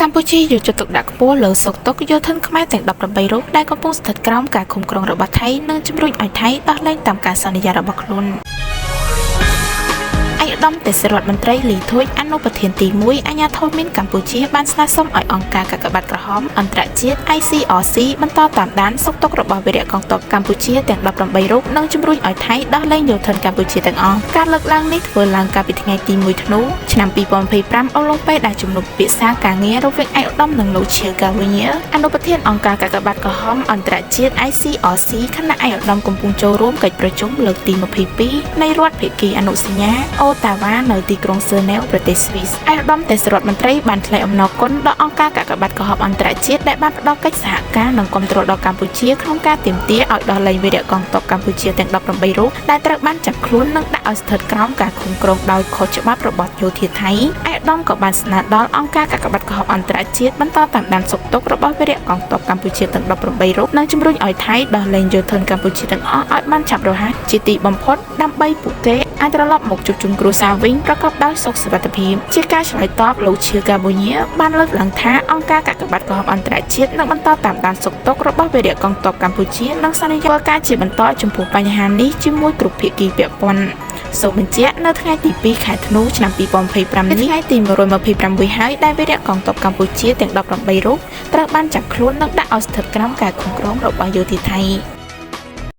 កម្ពុជាយកចិត្តទុកដាក់ខ្ពស់លើសុខទុក្ខយោធិនខ្មែរទាំង18រូបដែលកំពុងស្ថិតក្រោមការឃុំគ្រងរបស់ថៃនិងជំរុញឲ្យថៃដោះលែងតាមការសន្យារបស់ខ្លួនឯកឧត្តមទេសរដ្ឋមន្ត្រីលីធួចអនុប្រធានទី1អាជ្ញាធរមានកម្ពុជាបានស្នើសុំឲ្យអង្គការកាកបាទក្រហមអន្តរជាតិ ICRC បន្តតាមដានសុខទុក្ខរបស់វីរៈកងទ័ពកម្ពុជាទាំង18រូបនិងជំរុញឲ្យថៃដោះលែងយោធិនកម្ពុជាទាំងអស់ការលើកឡើងនេះធ្វើឡើងកាលពីថ្ងៃទី1ធ្នូឆ្នាំ2025អំឡុងពេលដែលជំនុំពិភាក្សាការងាររវាងឯកឧត្តមនិងលោកឈៀកាវីញអនុប្រធានអង្គការកាកបាទក្រហមអន្តរជាតិ ICRC ខណៈឯកឧត្តមកំពុងចូលរួមកិច្ចប្រជុំលើកទី22នៃរដ្ឋភាគីអនុសញ្ញាអូតាវ៉ានៅទីក្រុងសឺណែវប្រទេសស្វីសឯកឧត្តមទេសរដ្ឋមន្ត្រីបានថ្លែងអំណរគុណដល់អង្គការកាកបាទក្រហមអន្តរជាតិដែលបានផ្ដល់កិច្ចសហការនិងគាំទ្រដល់កម្ពុជាក្នុងការទាមទារឲ្យដោះលែងវីរៈកងទ័ពកម្ពុជាទាំង18រូបដែលត្រូវបានចាប់ខ្លួននិងដាក់ឲ្យស្ថិតក្រោមការឃុំគ្រងដោយខុសច្បាប់របស់យោធាថៃឯកឧត្តមក៏បានស្នើដល់អង្គការកាកបាទក្រហមអន្តរជាតិបន្តតាមដានសុខទុក្ខរបស់វីរៈកងទ័ពកម្ពុជាទាំង18រូបនិងជំរុញឲ្យថៃដោះលែងយោធិនកម្ពុជាទាំងអស់ឲ្យបានឆាប់រហ័សជាទីបំផុតដើម្បីពួកគេអាចត្រឡប់មកជួបជុំគ្រួសារវិញប្រកបដោយសុខសុវត្ថិភាពជាការឆ្លើយតបលោកឈៀកាបូញៀបានលើកឡើងថាអង្គការកាកបាទក្រហមអន្តរជាតិនឹងបន្តតាមដានសុខទុក្ខរបស់វីរៈកងទ័ពកម្ពុជានិងសន្យាការជាបន្តចំពោះបញ្ហានេះជាមួយគ្រប់ភាគីពាក់ព័ន្ធសូមបញ្ជាក់នៅថ្ងៃទី2ខែធ្នូឆ្នាំ2025នេះថ្ងៃទី126ហើយដែលវីរៈកងទ័ពកម្ពុជាទាំង18រូបត្រូវបានចាប់ខ្លួននិងដាក់ឲ្យស្ថិតក្រោមការឃុំគ្រងរបស់យោធាថៃ។